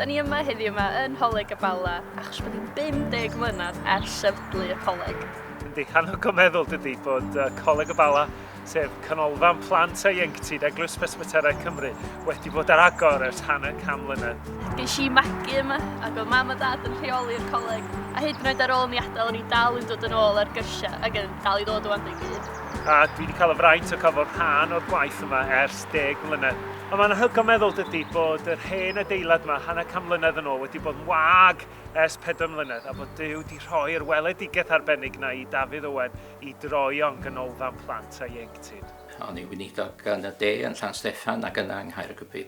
Da ni yma heddiw yma yn Ngholeg y Bala achos bod hi'n 50 mlynedd ers sefydlu y coleg. Yndi, anhygoel meddwl dydy bod Coleg y Bala, sef canolfan plant a ieuenctid Eglwys Presbyteraidd Cymru, wedi bod ar agor ers hanner can mlynedd. Ges i magu yma ac oedd mam a dad yn rheoli'r coleg a hyd yn oed ar ôl ni adael o'n i dal yn dod yn ôl ar gyrsiau ac yn dal i ddod ŵan deud gwir. A dwi wedi cael y fraint o cael fod rhan o'r gwaith yma ers 10 mlynedd. Ond mae'n anhygoel meddwl dydy bod yr hen adeilad yma hanner can mlynedd yn ôl wedi bod yn wag ers 4 mlynedd a bod Duw wedi rhoi'r weledigaeth arbennig 'na i Dafydd Owen i droi o'n ganolfan plant a ieuenctid. O'n i'n weinidog yn y de yn Llansteffan ac yna yng Nghaergybi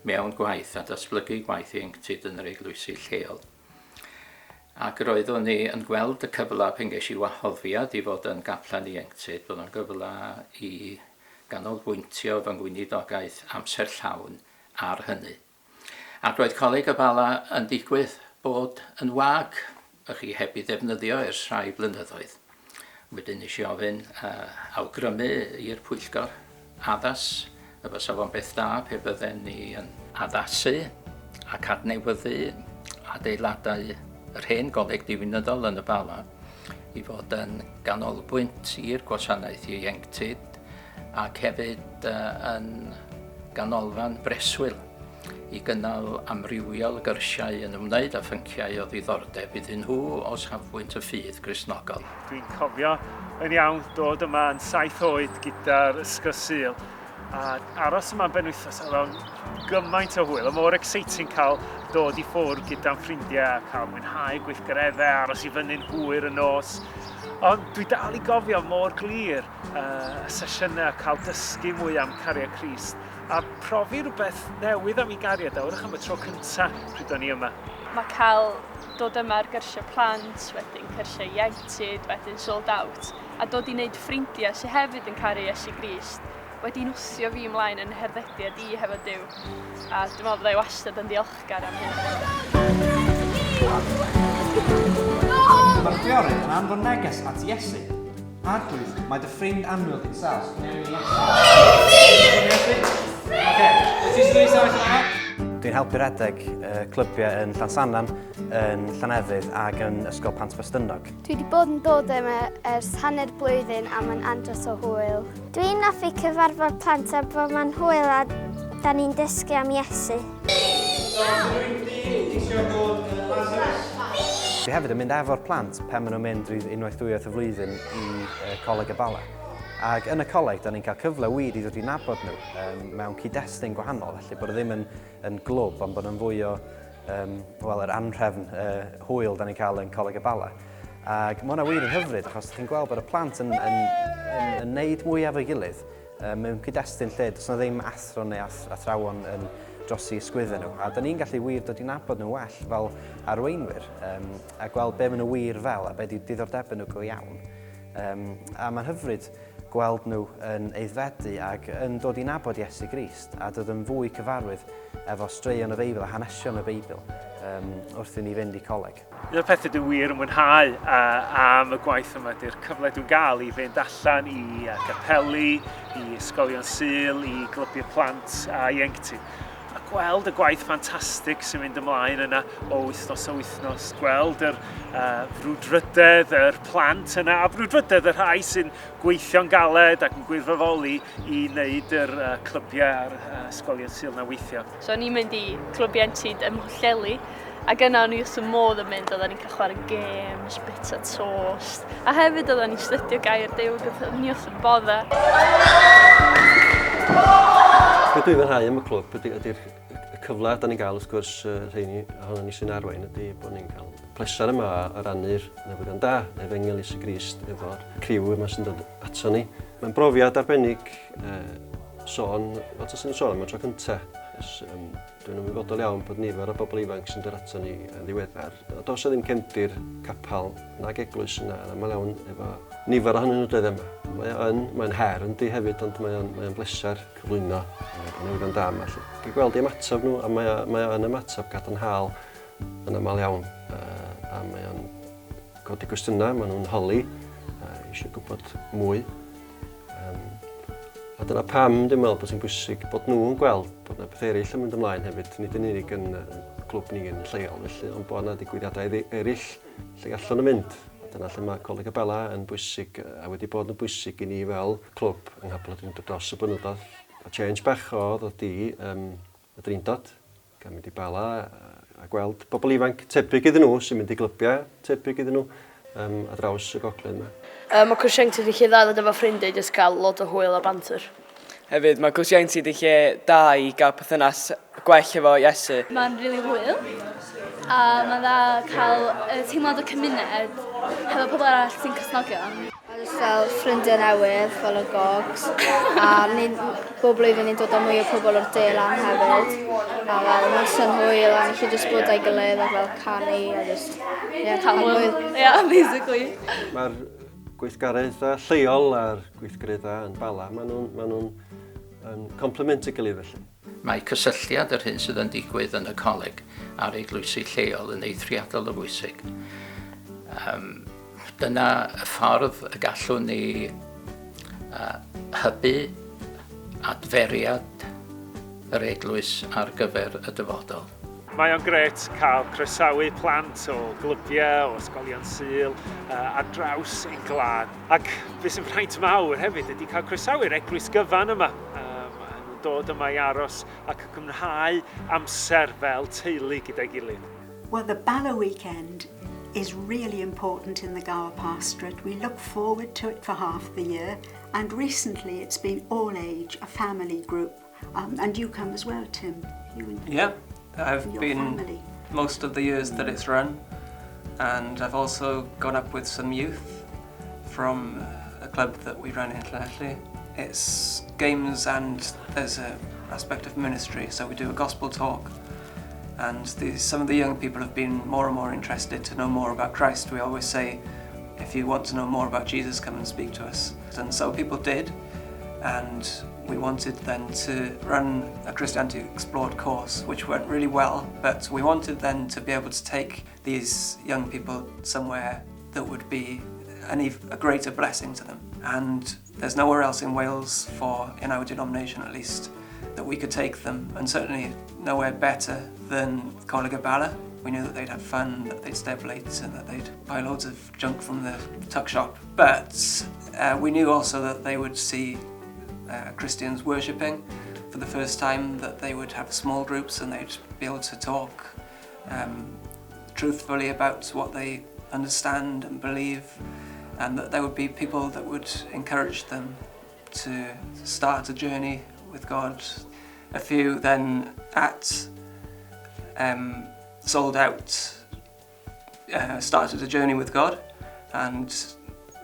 mewn gwaith a datblygu gwaith ieuenctid yn yr eglwysi lleol. Ac roeddwn i yn gweld y cyfle pan ges i wahoddiad i fod yn gaplan ieuenctid, bod o'n gyfle i ganolbwyntio fy ngweinidogaeth amser llawn ar hynny. Ac roedd Coleg y Bala yn digwydd bod yn wag, y'ch chi, heb ei ddefnyddio ers rhai blynyddoedd. Wedyn nes i ofyn, awgrymu i'r pwyllgor addas y fysa fo'n beth da pe bydden ni yn addasu ac adnewyddu adeiladau yr hen goleg diwinyddol yn y Bala i fod yn ganolbwynt i'r gwasanaeth ieuenctid ac hefyd yn ganolfan breswyl i gynnal amrywiol gyrsiau yn ymwneud â phynciau o ddiddordeb iddyn nhw o safbwynt y ffydd Gristnogol. Dwi'n cofio yn iawn dod yma yn saith oed gyda'r Ysgol Sul a aros yma am benwythnos, oedd o'n gymaint o hwyl, a mor exciting cael dod i ffwrdd gyda'n ffrindiau a cael mwynhau gweithgareddau, aros i fyny'n hwyr y nos. Ond dwi dal i gofio mor glir y sesiynau, cael dysgu mwy am cariad Crist a profi rhywbeth newydd am ei gariad a wrach am y tro cyntaf pryd o'n i yma. Mae cael dod yma ar gyrsiau plant, wedyn cyrsiau ieuenctid, wedyn sold out, a dod i wneud ffrindiau sydd hefyd yn caru Iesu Grist, wedi'n wthio fi ymlaen yn ngherddediad i hefo Duw. A dwi'n meddwl byddai wastad yn ddiolchgar am hynna. Mae'r chwiorydd yn anfon neges at Iesu. Arglwydd, mae dy ffrind annwyl di'n sâl. Dwi'n helpu redeg y clybiau yn Llansannan, yn Llannefydd ac yn Ysgol Pant Ffestynnog. Dwi wedi bod yn dod yma ers hanner blwyddyn a mae'n andros o hwyl. Dwi'n hoffi cyfarfod plant a bod mae'n hwyl a da ni'n dysgu am Iesu. Dwi hefyd yn mynd efo'r plant pan maen nhw'n mynd rhyw unwaith dwywaith y flwyddyn i uh, Coleg y Bala. Ac yn y coleg, da ni'n cael cyfle wir i ddod i nabod nhw um, mewn cyd-destun gwahanol, felly bod o ddim yn, yn glwb, ond bod yn fwy o um, wel, yr anrhefn uh, hwyl da ni'n cael yn Coleg y Bala. Ac mae hwnna wir yn hyfryd, achos chi'n gweld bod y plant yn, yn, yn, yn neud mwy efo'i gilydd, mewn cyd-destun lle does 'na ddim athro neu athrawon yn dros i ysgwyddau nhw. A da ni'n gallu wir dod i nabod nhw well fel arweinwyr um, a gweld be maen nhw wir fel a be di diddordebau nhw go iawn. Um, a mae'n hyfryd gweld nhw yn aeddfedu ac yn dod i nabod Iesu Grist a dod yn fwy cyfarwydd efo straeon y Beibl a hanesion y Beibl um, wrth i ni fynd i coleg. Un o'r pethau dwi wir yn mwynhau am y gwaith yma ydy'r cyfle dwi'n gael i fynd allan i gapeli, i ysgolion Sul, i glybiau plant a ieuenctid. A gweld y gwaith ffantastig sy'n mynd ymlaen yna o wythnos o wythnos. Gweld yr uh, frwdfrydedd yr plant yna a frwdfrydedd y rhai sy'n gweithio'n galed ac yn gwirfoddoli i wneud yr uh, clybiau a'r uh, ysgolion Sul na weithio. So o'n i'n mynd i Clwb Ieuenctid ym Mhwllheli, ac yna o'n i wrth y modd yn mynd, oedden ni'n cael chwarae games, bita tost, a hefyd oedden ni'n stydio gair Duw, ac oedden ni wrth y bodda. Be dwi'n fwynhau am y clwb ydy, ydy'r y cyfle da ni'n gael wrth gwrs y rheini ohono ni sy'n arwain ydy bod ni'n cael pleser yma a rannu'r newyddion da, efengyl Iesu Grist efo'r criw yma sy'n dod ato ni. Mae'n brofiad arbennig sôn, fel taswn i'n sôn am y tro cynta, achos yym dwi'n ymwybodol iawn bod nifer o bobl ifanc sy'n dod ato ni yn ddiweddar, a does 'na ddim cefndir capel nag eglwys yna yn aml iawn efo nifer ohonyn nhw dyddiau yma. Mae o yn, mae'n her yndi hefyd, ond mae o'n, mae o'n bleser cyflwyno y newyddion da yma 'lly. Dwi'n gweld eu ymateb nhw, a mae o, mae o yn ymateb gadarnhaol yn aml iawn, a mae o'n codi cwestiynau, maen nhw'n holi, eisiau gwybod mwy. Um, a dyna pam dwi'n meddwl bod hi'n bwysig bod nhw'n gweld bod yna pethau eraill yn mynd ymlaen hefyd, nid yn unig yn clwb ni yn lleol felly, ond bod yna digwyddiadau eraill lle gallwn nhw mynd. Dyna lle mae Coleg y Bala yn bwysig a wedi bod yn bwysig i ni fel clwb yng Nghapel y Drindod dros y blynyddoedd. A change bach oedd o di um, y Drindod, gan mynd i Bala a gweld bobl ifanc tebyg iddyn nhw sy'n mynd i glybiau tebyg iddyn nhw um, ar draws y gogledd yma. Mae Cwrs Ieuenctid yn lle dda i ddod efo ffrindiau i jyst cael lot o hwyl a banter. Hefyd, mae Cwrs Ieuenctid yn lle da i gael perthynas gwell efo Iesu. Mae'n rili hwyl a mae'n dda cael y teimlad o cymuned hefo pobl arall sy'n Cristnogion. A jyst fel ffrindiau newydd, fel y gogs, a ni'n, bob blwyddyn ni'n dod â mwy o pobl o'r de lan hefyd. A fel, mae'n sy'n hwyl, a ni'n gallu jyst bod â'i gilydd a fel canu a jyst, yeah, cael hwyl. Yeah, basically. Mae'r gweithgareddau lleol a'r gweithgareddau yn Bala, maen nhw'n ma nhw yn complement ei gilydd felly. Mae cysylltiad yr hyn sydd yn digwydd yn y coleg a'r eglwysi lleol yn eithriadol o bwysig. Um, dyna y ffordd y gallwn ni uh, hybu adferiad yr eglwys ar gyfer y dyfodol. Mae o'n grêt cael croesawu plant o glybiau, o ysgolion Sul, ar draws ein gwlad. Ac beth sy'n fraint mawr hefyd ydy cael croesawu'r eglwys gyfan yma. Maen nhw'n dod yma i aros ac yn cymrhau amser fel teulu gyda'i gilydd. Well, the Bala weekend is really important in the Gower pastorate. We look forward to it for half the year, and recently it's been all age, a family group. Um, and you come as well, Tim. You and yeah, I've your been family. most of the years that it's run, and I've also gone up with some youth from a club that we run in Llanelli. It's games and there's a aspect of ministry, so we do a gospel talk. And the, some of the young people have been more and more interested to know more about Christ. We always say, if you want to know more about Jesus, come and speak to us. And so people did, and we wanted then to run a Christianity Explored course, which went really well, but we wanted then to be able to take these young people somewhere that would be an a greater blessing to them. And there's nowhere else in Wales for, in our denomination at least, that we could take them, and certainly nowhere better than Coleg y Bala. We knew that they'd have fun, that they'd stay up late, and that they'd buy loads of junk from the tuck shop. But we knew also that they would see Christians worshipping for the first time, that they would have small groups and they'd be able to talk truthfully about what they understand and believe, and that there would be people that would encourage them to start a journey with God. A few then at Sold Out started a journey with God, and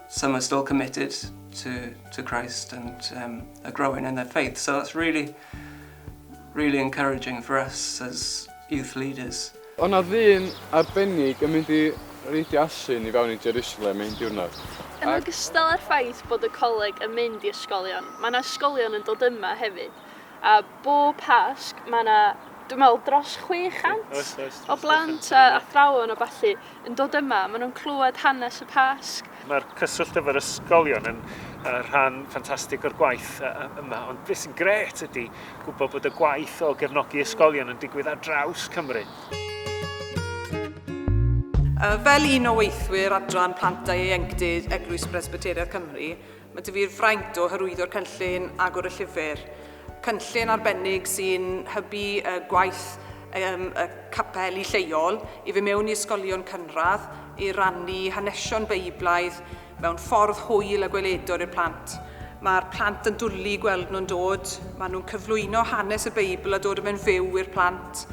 some are still committed to, to Christ and are growing in their faith. So that's really, really encouraging for us as youth leaders. O 'na ddyn arbennig yn mynd i reidio asyn i fewn i Jerusalem un diwrnod, Yn ac. ogystal â'r ffaith bod y coleg yn mynd i ysgolion, mae 'na ysgolion yn dod yma hefyd. A bob Pasg mae 'na, dwi'n meddwl, dros 600 o blant a athrawon a ballu yn dod yma. Maen nhw'n clywed hanes y Pasg. Mae'r cyswllt efo'r ysgolion yn rhan ffantastig o'r gwaith yma, ond beth sy'n grêt ydy gwybod bod y gwaith o gefnogi ysgolion yn digwydd ar draws Cymru. Fel un o weithwyr adran Plant a Ieuenctid Eglwys Bresbyteraidd Cymru, mae 'da fi'r fraint o hyrwyddo'r cynllun Agor y Llyfr, cynllun arbennig sy'n hybu y gwaith um, y capeli lleol i fy mewn i ysgolion cynradd i rannu hanesion Beiblaidd mewn ffordd hwyl a gweledol i'r plant. Mae'r plant yn dwlu gweld nhw'n dod, maen nhw'n cyflwyno hanes y Beibl a dod yn fyw i'r plant,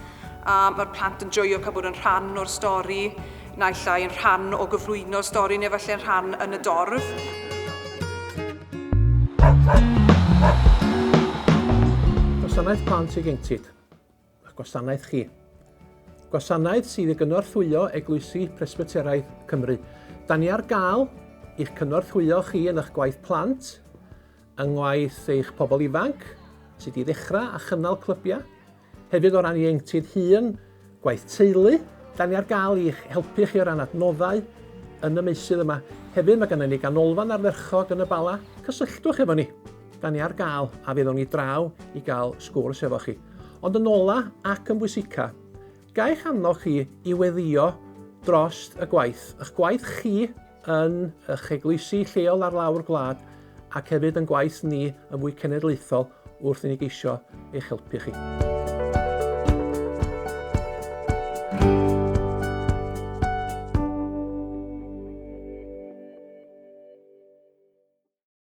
a mae'r plant yn joio cael bod yn rhan o'r stori, naill ai yn rhan o gyflwyno'r stori neu falle yn rhan yn y dorf. Gwasanaeth Plant Ieuenctid, eich gwasanaeth chi. Gwasanaeth sydd i gynorthwyo Eglwysi Presbyteraidd Cymru. Da ni ar gael i'ch cynorthwyo chi yn eich gwaith plant, yng ngwaith eich pobl ifanc, sut i ddechrau a chynnal clybiau, Hefyd o ran ieuenctid hŷn, gwaith teulu, da ni ar gael i'ch helpu chi o ran adnoddau yn y meysydd yma. Hefyd mae gennym ni ganolfan ardderchog yn y Bala, cysylltwch efo ni. Da ni ar gael a fe ddown ni draw i gael sgwrs efo chi. Ond yn ola ac yn bwysica, Ga i'ch annog chi i weddïo dros y gwaith, eich gwaith chi yn eich eglwysi lleol ar lawr gwlad ac hefyd yn gwaith ni yn fwy cenedlaethol wrth i ni geisio eich helpu chi.